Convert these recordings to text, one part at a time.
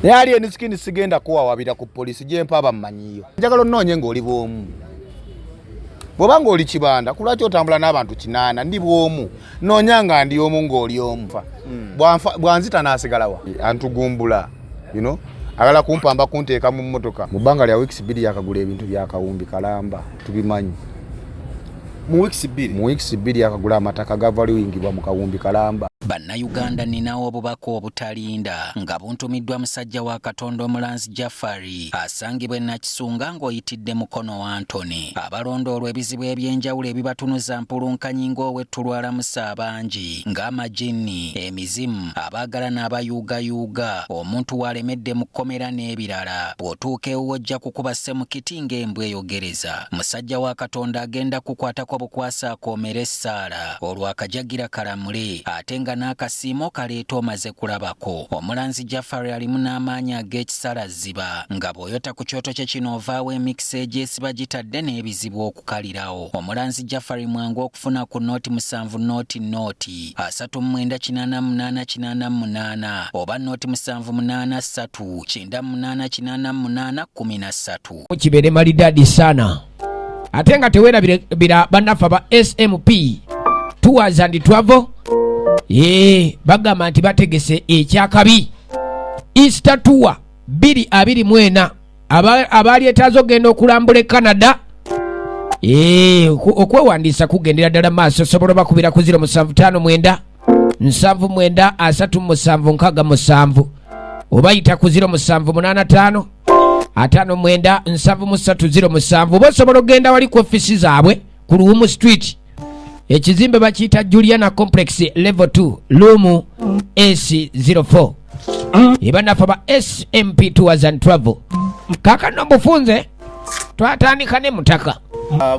Naye Alien Skin sigenda kuwawabira ku poliisi gyempa abammanyiyo. Njagala onnoonye ng'oli bw'omu. Bw'oba ng'oli kibanda, ku lwaki otambula n'abantu 8? Ndi bw'omu. Noonya nga ndi omu ng'oli omu. Bwanzita n'asigalawa. Antugumbula, you know? Agala kumpamba kunteeka mu mmotoka. Mu bbanga lya weeks 2 yakagula ebintu bya kawumbi kalamba, tubimanyi. Mu weeks 2? Mu weeks 2 yakagula amataka gavaluingibwa mu kawumbi kalamba. Bannayuganda ninawo obubaka obutalinda nga buntumiddwa musajja wa Katonda omulanzi Jafari asangibwa e Nakisunga ng'oyitidde mukono wa Anthony. Abalondoolwa ebizibu eby'enjawulo ebibatunuza mpulunkanyi ng'owettulwa alamusa abangi ng'amajinni, emizimu, abaagala n'abayuugayuuga, omuntu w'alemedde mu kkomera n'ebirala. Bw'otuuka ewuwo ojja kukuba ssemukiti ng'embwa eyogereza. Musajja wa Katonda agenda kukwatako bukwasa akoomere essaala olwo akajagira kalamule ate nga n'akasiimo kaleeta omaze kulabako. Omulanzi Jafari alimu n'amaanyi ag'ekisala zziba nga bw'oyota ku kyoto kye kino ovaawo emikisa egyesiba gitadde n'ebizibu okukalirawo. Omulanzi Jafari mwangu okufuna ku nooti 7 nooti nooti 39 88 88 oba nooti 7 8 3 98 88 13. Kibeere malidadi sana ate nga tewerabira bannaffe aba SMP Tours and Travel bagamba nti bategese ekyakabi Easter Tour 2024 abaali etaaza okugenda okulambula e Canada okwewandiisa kugendera ddala maaso. Osobola bakubira ku 0759 79 37 67 oba yita ku 0785 59 73 07 oba osobola okugenda wali ku ofisi zaabwe ku Luwumu Street, ekizimbe bakiyita Juliana Complex level 2 room S04. Ebanafa ba SMP Tours and Travel. Kaakano bufunze twatandika ne mutaka.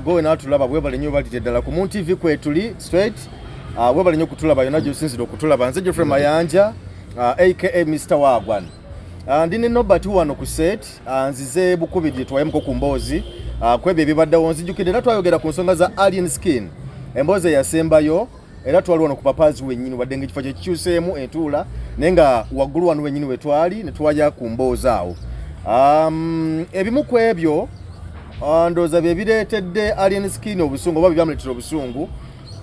Gwe naatulaba webale nnyo, balite ddala ku Moon TV kwetuli straight. Webale nnyo okutulaba yonna gy'osinzira okutulaba. Nze Geoffrey Mayanja, aka Mr Wagwan. Ndi ne Nobert wano ku set. Nzize bukubiri twayemuko ku mboozi kwebyo ebibaddewo. Nzijukidde era twayogera ku nsonga za Alien Skin, emboozi eyasembayo, era twali wano ku Papazi wennyini, wadde ng'ekifo kye kikyuseemu entuula, naye nga waggulu wano wennyini we twali ne twaya ku mboozi awo. Ebimu ku ebyo ndowooza bye bireetedde Alien Skin obusungu oba bye byamuleetera obusungu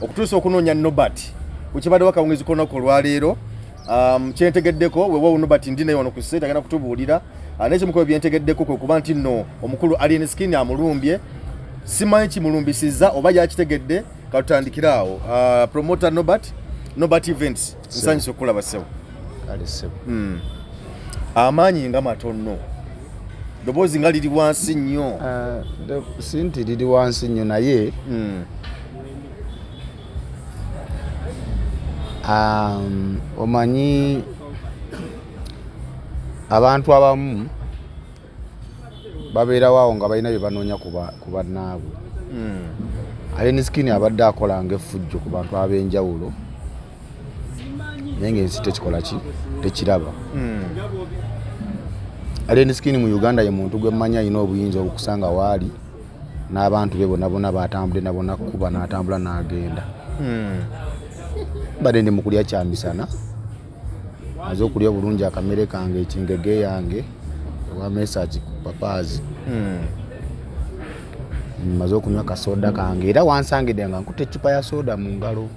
okutuusa okunoonya Nobert ku kibaddewo akawungezi k'olunaku olwaleero. Kyentegeddeko weewaawo Nobert ndi naye wano ku set agenda kutubuulira. Naye kimu ku ebyo byentegeddeko kwe kuba nti nno omukulu Alien Skin amulumbye, simanyi kimulumbisizza oba yakitegedde. Katutandikire awo. Promoter Nobert, Nobert Events, nsanyusa okukulaba ssebo. Kale ssebo. Amaanyi nga matono, ddoboozi nga liri wansi nnyo. Si nti liri wansi nnyo, naye omanyi abantu abamu babeerawo awo nga balina bye banoonya ku bannaabwe. Alien Skin abadde akola ng'effujjo ku bantu ab'enjawulo, naye ng'ensi tekikola ki, tekiraba. Alien Skin mu Uganda ye muntu gwe mmanyi alina obuyinza obukusanga waali n'abantu be bonna bonna batambudde nabo nakkuba n'atambula n'agenda. Mbadde ndi mu kulya kyamisana, maze okulya obulungi akamere kange, ekingege yange owa mesaki ku Papaazi, maze okunywa kasoda kange, era wansangidde nga nkutte eccupa ya soda mu ngalo.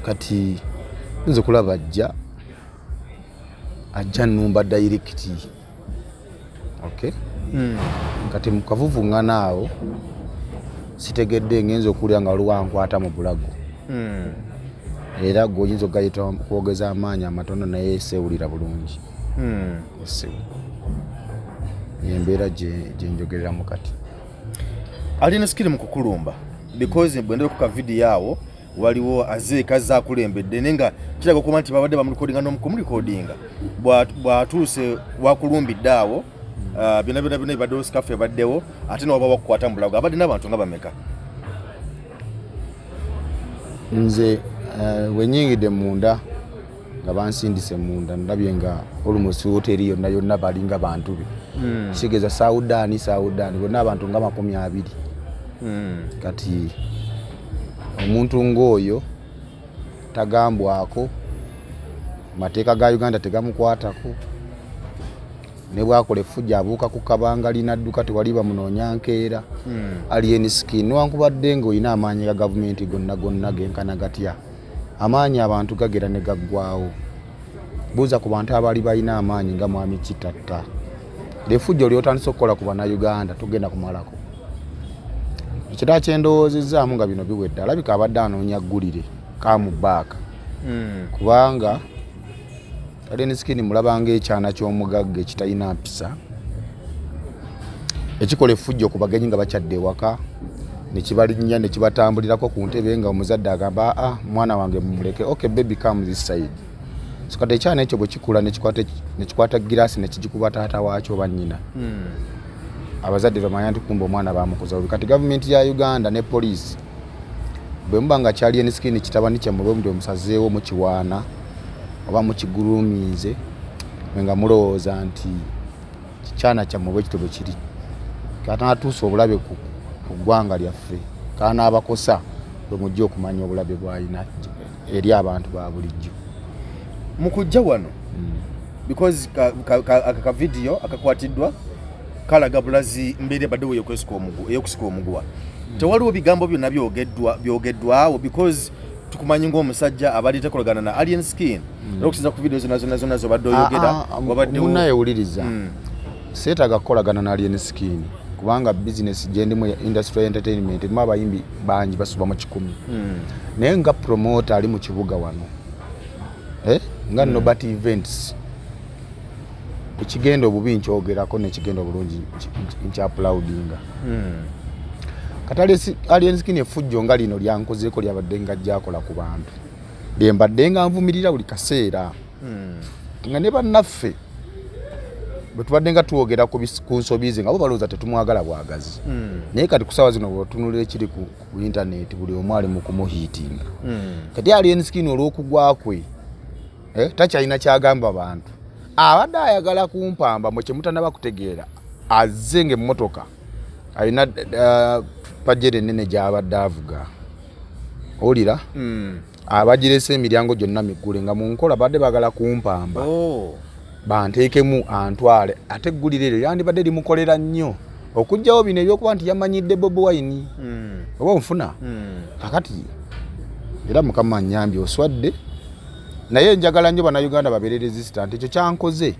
Kati nze kulaba ajja nnumba direct. Okay, kati mu kavuvuŋŋana awo sitegedde ngenza okulya nga waliwo ankwata mu bulago, era gwe oyinza okugayita kwogeza amaanyi amatono, naye seewulira bulungi. Essibu embeera gye njogereramu kati. Alien Skin mu kukulumba, because bwe ndabye ku ka video awo waliwo azeeka azze akulembedde, naye nga kiraga okuba nti babadde bamulikodinga n'omukumulikodinga bw'atuuse wakulumbidde awo. Byonna byonna byonna ebibaddewo, sikafu ebaddewo, ate newaba wakukwata mu bulago, abadde n'abantu nga bameka? Nze bwe nyingidde munda nga bansindise munda, ndabye nga almost hoteri yonna yonna balinga bantu be, kitegeeza saawudaani bonna abantu nga 20. Kati omuntu ng'oyo tagambwako. Amateeka ga Uganda tegamukwatako. Ne bwakola effujjo abuuka ku kabangali n'adduka, tewali bamunoonya nkeera. Alien Skin, newankubadde ng'olina amaanyi ga gavumenti gonna gonna genkana gatya, amaanyi abantu gagera ne gaggwawo. Buuza ku bantu abaali balina amaanyi nga Mwami Kitatta. Effujjo ly'otandise okukola ku Bannayuganda tugenda kumalako. Ekirala kye ndowoozezaamu nga bino biwedde, alabika abadde anoonya ggulire kamubaaka, kubanga Alien Skin mulaba ng'ekyana ky'omugagga ekitalina mpisa, ekikola effujjo ku bagenyi nga bakyadde ewaka, ne kibalinnya ne kibatambulirako ku ntebe nga omuzadde agamba, "Aa, mwana wange mumuleke, okay baby, come this side." So kati ekyana ekyo bwe kikula ne kikwata giraasi ne kigikuba taata waakyo oba nnyina, abazadde bamanya nti kumba omwana bamukuza bubi. Kati gavumenti ya Uganda ne poliisi, bwe muba nga kya Alien Skin kitabani kyammwe, bwe mutyo musazeewo mukiwaana oba mukiguluminze mwe nga mulowooza nti kikyana kyammwe, bwe kityo bwe kiri, katanatuusa obulabe ku ggwanga lyaffe, kanaabakosa, bwe mujja okumanya obulabe bw'alina eri abantu ba bulijjo. Mu kujja wano, because aka ka video akakwatiddwa kalaga bulazi mbeera ebaddewo eyokusika omuguwa, tewaliwo bigambo byonna byogeddwawo, because tukumanyi ng'omusajja abadde tekolagana na Alien Skin, era okusinza ku video zonna zonna zonna zobadde oyogera, wabaddewo Munaye wuliriza, seetaaga kukolagana na Alien Skin, kubanga bizinesi gyendimu ya industry entertainment erimu abayimbi bangi basuba mu 100. Naye nga promoter ali mu kibuga wano, nga Nobert Events, ekigenda obubi nkyogerako, nekigenda obulungi nkyapplaudinga. Kati Alien Skin effujjo nga lino lyankozeeko lyabadde nga jjakola ku bantu, lyembadde nga nvumirira buli kaseera, nga ne bannaffe bwe tubadde nga twogera ku nsobi ze nga bo balowooza tetumwagala bwagazi. Naye kati ku ssaawa zino bwetunulira ekiri ku intaneti, buli omu ali mu kumuhiitinga. Kati Alien Skin olw'okugwa kwe, takyalina kyagamba bantu, abadde ayagala kumpamba. Mwe kyemutanaba kutegeera, azze ng'emmotoka alina Pajero ennene gy'abadde avuga, owulira, abagirese emiryango gyonna miggule, nga mu nkola badde baagala kumpamba, banteekemu antwale. Ate eggulire eryo lyandibadde limukolera nnyo okugjawo bino ebyokuba nti yamanyidde Bobi Wine, oba onfuna? Kakati era Mukama nyambye, oswadde, naye njagala nnyo Bannayuganda babeere resistant. Ekyo kyankoze,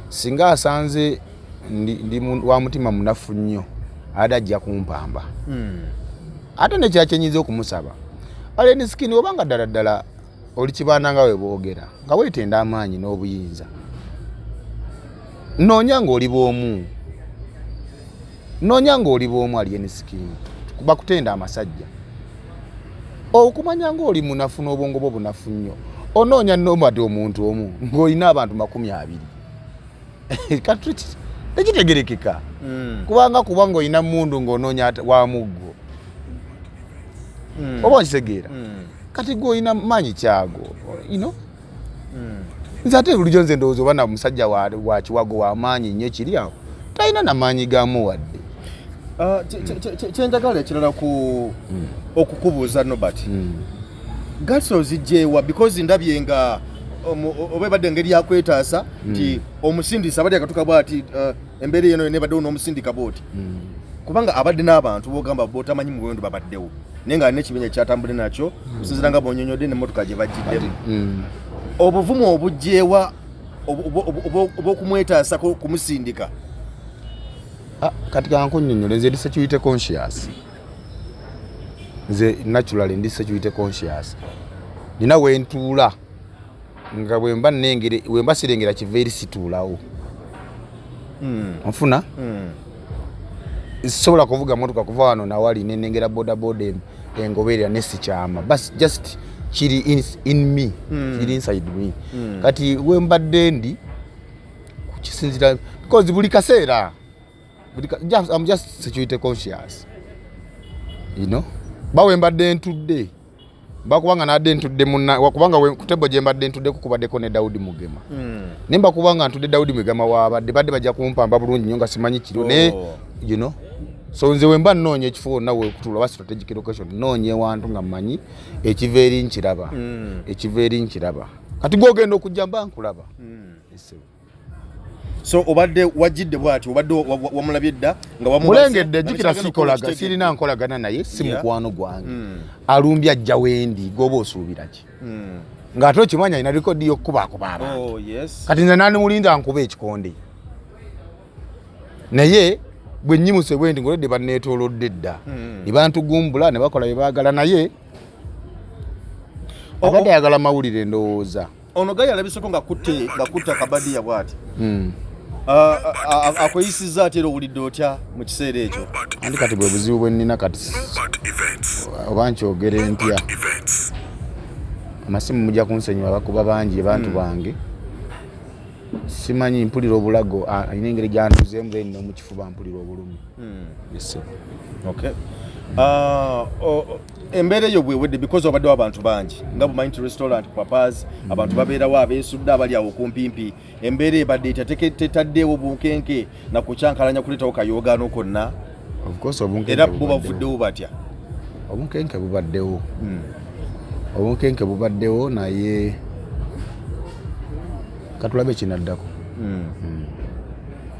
singa asanze ndi wa mutima munafu nnyo, ate ajja kumpamba. Ate nekira kyenyinza okumusaba, Alien Skin, obanga ddala ddala oli kibaana nga we boogera, nga weetenda amaanyi n'obuyinza, noonya ng'oli bw'omu, noonya ng'oli bw'omu. Alien Skin, bakutenda amasajja, okumanya ng'oli munafu n'obwongo bwo bunafu nnyo, onoonya nomad omuntu omu ng'olina abantu 20. Kati tekitegerekeka, kubanga kuba ng'olina mundu ng'onoonya wa muggo, oba okitegeera? Kati gwe olina maanyi kyago. Nze ate bulijjo nze ndowooza oba na musajja wa kiwago w'amaanyi nnyo, kiri awo talina namaanyi gamuwadde. Ah, kyenjagala ekirala ku okukubuuza, Nobert, guts ozigyewa? Because ndabye nga oba ebadde engeri yakwetaasa nti omusindisa abadde akatuka bwati, embeera eno yonna ebaddewo n'omusindika bwoti, kubanga abadde n'abantu bogamba botamanyi muwendo babaddewo, naye nga alina ekibiina ekyatambudde nakyo, okusinziira nga bwonyonyodde nemmotoka gye bajjiddemu. Obuvumu obugyewa obw'okumwetaasa kumusindika? Ah, kati kankunnyonnyole, nze ndi security conscious. Nze naturally ndi security conscious. Nina wentuula nga bwemba nengere, wemba sirengera kiva eri situulawo, onfuna? Sisobola kuvuga motoka kuva wano nawali nenengera bodaboda engoberera nesikyama, bas just kiri in me, kiri inside me. Kati wembadde ndi kukisinzira, because buli kaseera I'm just security conscious. Bawe mbadde ntudde, bakubanga nadde ntudde munna, kubanga ku table gye mbadde ntudde kukubaddeko ne Daudi Mugema, naye mbakubanga ntudde Daudi Mugema wabadde badde bajja kumpamba bulungi nnyo nga simanyi kiro, naye so nze wemba nnoonya ekifo wonna wekutuula oba strategic location, nnoonya ewantu nga mmanyi ekiva eri nkiraba, ekiva eri nkiraba. Kati gwogenda okujja mba nkulaba. So obadde wajjidde bwati, obadde wamulabye dda nga wamubaze, Mulengedde. nga Jjukira, kyagenda sikolaga, okukitegedde. sirina nkolagana naye, si mukwano gwange. Alumbye ajja wendi, goba osuubira ki? Ng'ate okimanyi alina record y'okukubakuba abantu. Oh, yes. Kati nze nanimulinda nkuba ekikonde, naye bwe nnyimuse bwe nti ngoledde banneetoolodde dda ne bantugumbula ne bakola bye baagala, naye abadde ayagala mawulire, ndowooza. Ono gayi alabiseko nga kutte akabadiya bwati. Akweyisizza ate era owulidde otya mu kiseera ekyo? Anti kati bwe buzibu bwe nnina kati, oba nkyogere ntya? Amasimu mujja kunsonyiwa, bakuba bangi abantu bange. Simanyi, mpulira obulago, alina engeri gyantuzeemu, then n'omukifuba mpulira obulumi. Yes, sir. Okay. Embeera eyo bwewedde, because obaddewo abantu bangi, nga bumanyi nti restaurant Papas abantu babeerawo abeesudde abali awo kumpimpi, embeera ebadde etya? Tetaddeewo bunkenke nakukyankalanya kuleetawo kayoogaano konna? Of course, obunkenke Era bo bubaddewo. bavuddewo batya? Obunkenke bubaddewo, obunkenke bubaddewo, naye katulabe ekinaddako.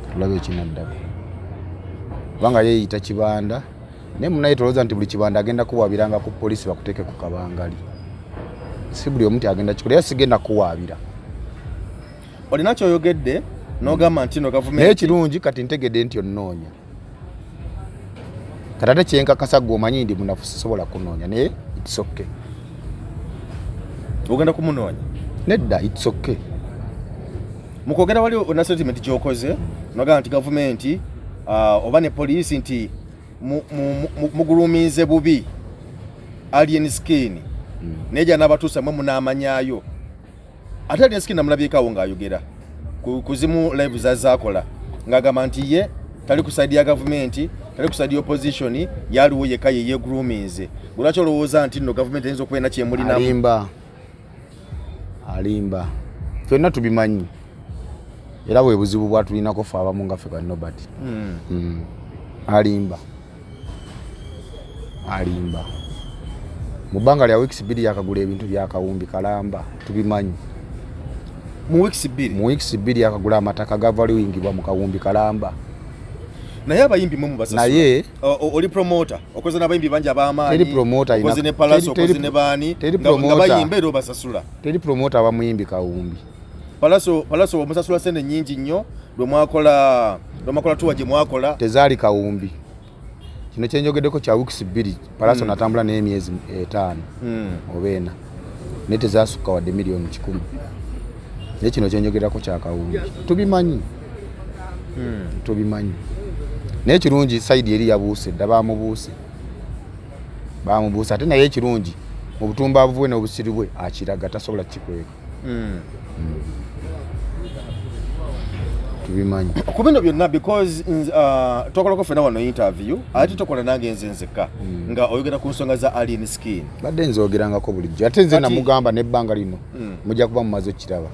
Katulabe ekinaddako, kubanga yeeyita Kibanda, naye munaye tolowooza nti buli Kibanda agenda kuwaabiranga ku poliisi bakuteeke ku kabangali. Si buli omu nti agenda kikola, era sigenda kuwaabira. Olina kyoyogedde n'ogamba nti no Naye gavumenti kirungi kati ntegedde nti onnoonya. Kati ate kyenkakasa, gwe omanyi ndi munafu, sisobola kunoonya, naye it's okay. Ogenda kumunoonya? Nedda, it's okay. Mukwogera wali ona statement gyokoze nogamba nti gavumenti oba ne poliisi nti mugulumize bubi Alien Skin, naye gyanaabatuusa mwe munaamanyayo. Ate Alien Skin namulabyekawo ng'ayogera ku zimu live zazaakola ng'agamba nti ye tali ku side ya gavumenti, tali ku side ya opposition, yaliwo yekka ye yegroominze. Lwaki olowooza nti nno gavumenti eyinza okuba ena kyemulinamu? Alimba, alimba, ffenna tubimanyi, era bwe buzibu bwatulinako fe abamu nga ffe ba Nobert. Alimba, alimba. Mu bbanga lya weeks 2 yakagula ebintu byakawumbi kalamba, tubimanyi. Mu weeks 2? Mu weeks 2 yakagula amataka gavaluingibwa mu kawumbi kalamba. Naye abayimbi mwe mubasasula. Naye Oli promoter, okoze n'abayimbi bangi ab'amaanyi. Teri promoter Okoze ne Palaso, okoze ne baani teri nga promoter. bayimba era obasasula. Teri promoter abamuyimbi kawumbi. Palaso omusasula sente nyingi nnyo lwe mwakola tour gye mwakola. Tezaali kawumbi. Kino kyenjogeddeko kya weeks 2. Palaso natambula naye emyezi 5 oba 4, naye tezasukka wadde miliyoni 100. Naye kino kyenjogerako kya kawumbi, tubimanyi, tubimanyi. Naye ekirungi, side eri yabuuse dda, bamubuuse, bamubuuse. Ate naye ekirungi, mu butumbaavu bwe n'obusiru bwe akiraga, tasobola kikweka. Tubimanyi. Ku bino byonna, because twakolako ffena wano interview, ate tokola nange nze nzekka, nga oyogera ku nsonga za Alien Skin. Badde nzogerangako bulijjo, ate nze namugamba nebbanga lino mujja kuba mumaze okukiraba,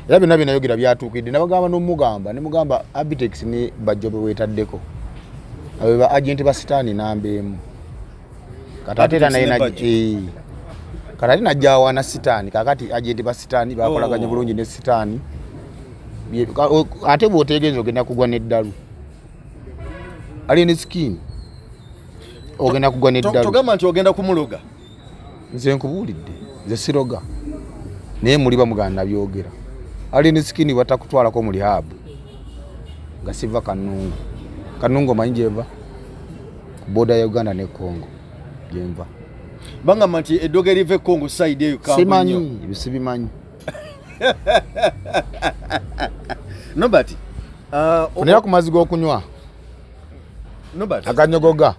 era byonna byenayogera byatuukiridde. Nabagamba nomugamba nemugamba Abitex ne Bajjo be weetaddeko, abo ba agenti ba sitaani namba emu. Kati ate era Abitex naye ne Bajjo. Kati ate najja awaana sitaani. Kakati agenti ba sitaani bakolaganye Oh. bulungi ne sitaani. Ate bw'otegenza ogenda kugwa n'eddalu. Alien Skin ogenda kugwa n'eddalu. Togamba nti ogenda kumuloga? Nze nkubuulidde, nze siroga, naye muli bamuganda nabyogera. Alien Skin batakutwalako mu rehab nga siva Kanungu. Kanungu omanyi gyenva? Ku border ya Uganda ne Congo gyenva. Bagamba nti eddogo eriva e Congo side eyo kambwe Simanyi. nnyo. Ebyo sibimanyi. Nobert, Funira ku mazzi g'okunywa. Nobert. Aganyogoga.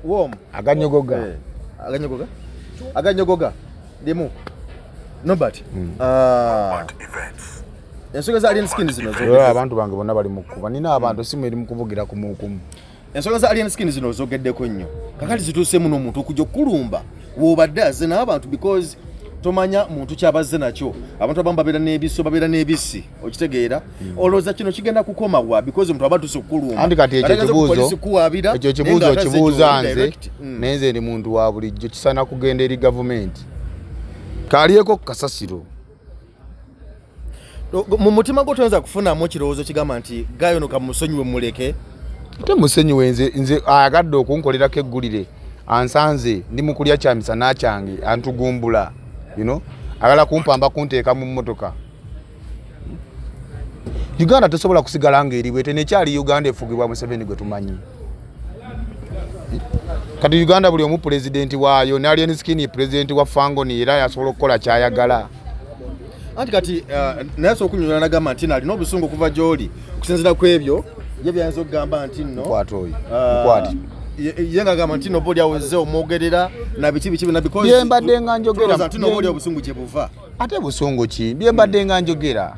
Warm. Aganyogoga. Eh, aganyogoga, aganyogoga limu. Nobert, ensonga za Alien Skin zino Era abantu bange bonna bali mu kkuba, nina abantu simu eri mu kuvugira kumukumu. Ensonga za Alien Skin zino ozogeddeko nnyo. Kakati zituusemu n'omuntu okujja okukulumba w'obadde azze n'abantu, because tomanya muntu kyabazze nakyo. Abantu abamu babeera n'ebiso, babeera n'ebisi, okitegeera? Olowooza kino kigenda kukoma wa? Because omuntu aba atuuse okukulumba. Anti kati ekyo Ate agenze ku ekibuuzo polisi kuwaabira, ekyo naye ekibuuzo ng'ate azze okibuuza gy'oli nze? direct. Naye nze ndi muntu wa bulijjo, kisaana kugenda eri gavumenti. Kalyeko ku kasasiro. Mu mutima gwo toyinza kufunamu kirowoozo kigamba nti gayo no kamusonyiwe muleke? Ate musenyiwe nze ayagadde okunkolerako eggulire, ansanze ndi mu kulya kya misana kyange, antugumbula, you know, agala kumpamba kunteeka mu mmotoka. Uganda tesobola kusigala nga eri bwete, nekyali Uganda efugibwa Museveni gwe tumanyi kati. Uganda buli omu pulezidenti waayo, ne Alien Skin pulezidenti wa Fangoni, era yasobola okukola kyayagala. Anti kati naye asobola okunyonyola nagamba nti nalina obusungu okuva gy'oli okusinziira ku ebyo ye byayinza okugamba nti nno Mukwate oyo, mukwate. Ye ng'agamba nti noba oli aweze omwogerera na biki biki bina because Bye mbadde nga njogera. Tulowooza nti noba oli obusungu gye buva. Ate busungu ki? Bye mbadde nga njogera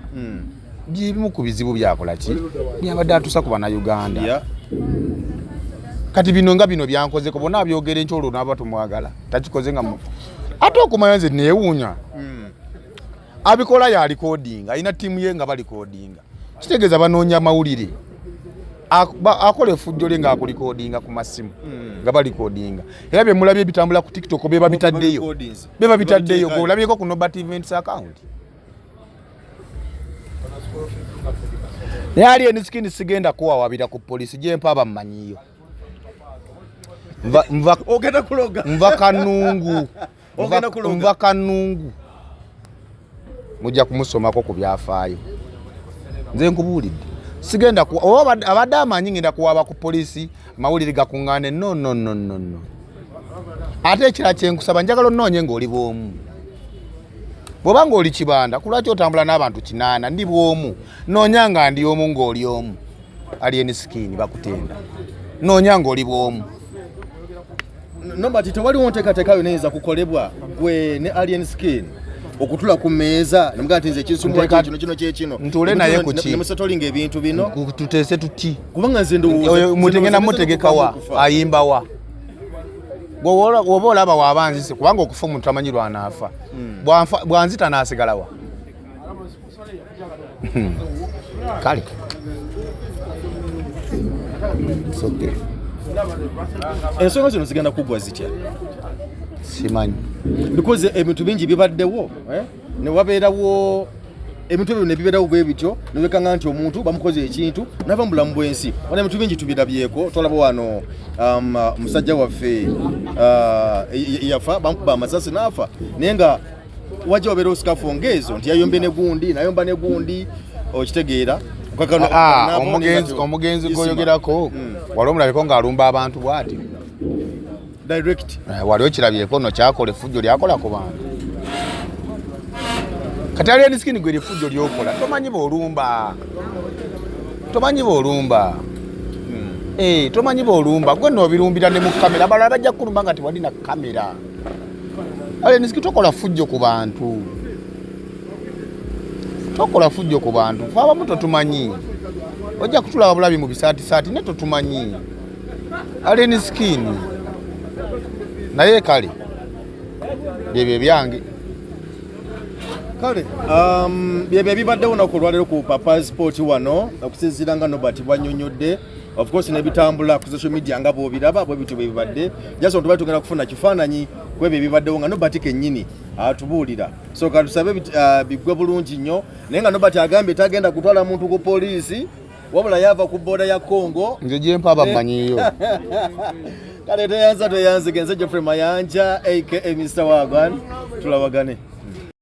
byebimu ku bizibu byakola ki byabadde atuusa ku Bannayuganda. Kati bino nga bino byankozeko bonna abyogera enkyo, olwo naaba tumwagala takikoze nga ate okumanya nze neewuunya. Abikola yalikodinga, alina ttiimu ye nga balikodinga, kitegeeza banoonya mawulire. Akola efujjo lye ng'akulikodinga ku masimu nga balikodinga, era bye mulabye bitambula ku TikTok bye babitaddeyo. Recordings. Bye babitaddeyo. Gwe olabyeko ku Nobert Events account? Naye Alien Skin sigenda kuwawabira ku polisi, gyempa bammanyiyo. Nva Ogenda kuloga. Nva Kanungu. Ogenda kuloga. Nva Kanungu, mujja kumusomako ku byafaayo. Nze nkubuulidde, sigenda oba abadde amanyi ngenda kuwaaba ku polisi, amawulire gakuŋŋaane. No, no, no, no, no. Ate ekirala kyenkusaba, njagala onoonye ng'oli bw'omu. Bw'oba ng'oli kibanda, ku lwaki otambula n'abantu 8? Ndi bw'omu, noonya nga ndi omu ng'oli omu. Alien Skin bakutenda, noonya ng'oli bw'omu. Nobert, tewaliwo nteekateeka yonna eyinza kukolebwa gwe ne Alien Skin okutula ku mmeeza nemugaa nti nze ekinsumbuwa kino kino kyekino? Ntuule naye ku ki? Nemusetolinga ebintu bino. Tuteese tuti? Kubanga nze ndowooza Oyo mutegenda mutegekawa? Ayimbawa? Woba olaba waaba nzise, kubanga okufa omuntu tamanyi lwanaafa. Bwanzita naasigalawa? Kale. It's okay. Ensonga zino zigenda kuggwa zitya? Simanyi. Because ebintu bingi bibaddewo, eh? Ne wabeerawo ebintu ebyo ne bibeerawo bwe bityo, newekanga nti omuntu bamukoze ekintu nava mu bulamu bw'ensi. Wano ebintu bingi tubirabyeko. Twalaba wano musajja waffe yafa, bamukuba amasasi n'afa, naye nga wajja wabeerawo scuffle ng'ezo nti yayombye ne gundi, nayomba ne gundi, okitegeera? Ah, omugenzi gwoyogerako wali omulabeko ng'alumba abantu bw'ati? Direct. Wali okirabyeko no kyakola effujjo lyakola ku bantu? Kati Alien Skin, gwe lyeffujjo lyokola, tomanyi bwolumba, tomanyi bwolumba. Eh, tomanyi bwolumba. Gwe noobirumbira ne mu kamera, abalala bajja kukulumba nga tewali na kamera. Alien Skin, tokola fujjo ku bantu, tokola fujjo ku bantu. Fe abamu totumanyi, ojja kutulaba bulabi mu bisaatisaati ne totumanyi, Alien Skin. Naye kale, byebyo ebyange. Kale byebyo ebibaddewo olunaku olwaleero ku Papa Sport wano, okusinziira nga Nobert bwanyonyodde, of course nebitambula ku social media nga bwobiraba bwe bityo bwe bibadde. Jason, tuba tugenda kufuna kifaananyi ku ebyo ebibaddewo nga Nobert kennyini atubuulira. So katusabe biggwe bulungi nnyo, naye nga Nobert agambye tagenda kutwala muntu ku poliisi, wabula yava ku booda ya Congo. Nze gyempa bammanyiyo. Kale teyanza tweyanzige. Nze Geoffrey Mayanja aka Mr Wagwan, tulabagane.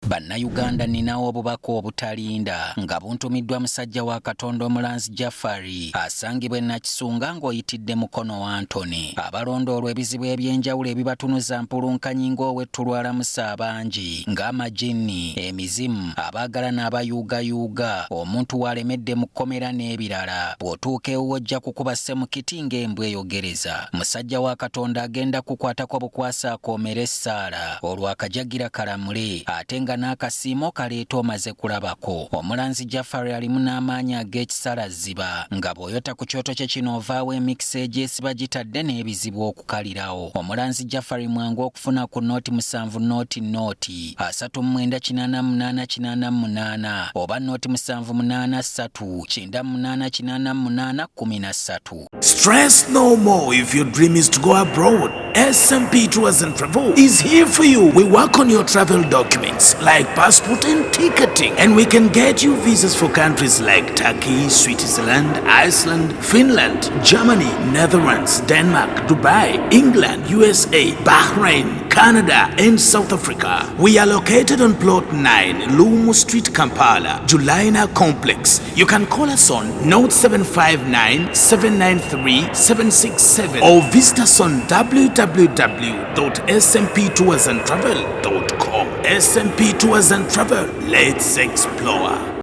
Bannayuganda, ninawo obubaka obutalinda nga buntumiddwa musajja wa Katonda omulanzi Jafari, asangibwa e Nakisunga ng'oyitidde Mukono wa Antony. Abalondoolwa ebizibu eby'enjawulo ebibatunuza mpulunkanyi ng'ow'ettulwalamusa abangi ng'amajinni, emizimu, abaagala n'abayuugayuuga, omuntu w'alemedde mu kkomera n'ebirala. Bw'otuuka ewuwo ojja kukuba ssemukiti ng'embwa eyogereza. Musajja wa Katonda agenda kukwatako bukwasa akoomere essaala, olwo akajagira kalamule, ate nga n'akasiimo kaleeta omaze kulabako. Omulanzi Jafari alimu n'amaanyi ag'ekisalaziba, nga bw'oyota ku kyoto kye kino ovaawo emikisa egyesiba gitadde n'ebizibu okukalirawo. Omulanzi Jafari mwangu okufuna ku 07 0 0 39 88 88 oba 0 7 8 3 98 88 13. Stress no more if your dream is to go abroad. SMP Tours and Travel is here for you. We work on your travel documents. like passport and ticketing. And we can get you visas for countries like Turkey, Switzerland, Iceland, Finland, Germany, Netherlands, Denmark, Dubai, England, USA, Bahrain, Canada, and South Africa. We are located on Plot 9, Lumu Street, Kampala, Julina Complex. You can call us on 0759 793 767 or visit us on www.smptoursandtravel.com. SMP Tours and Travel, let's explore.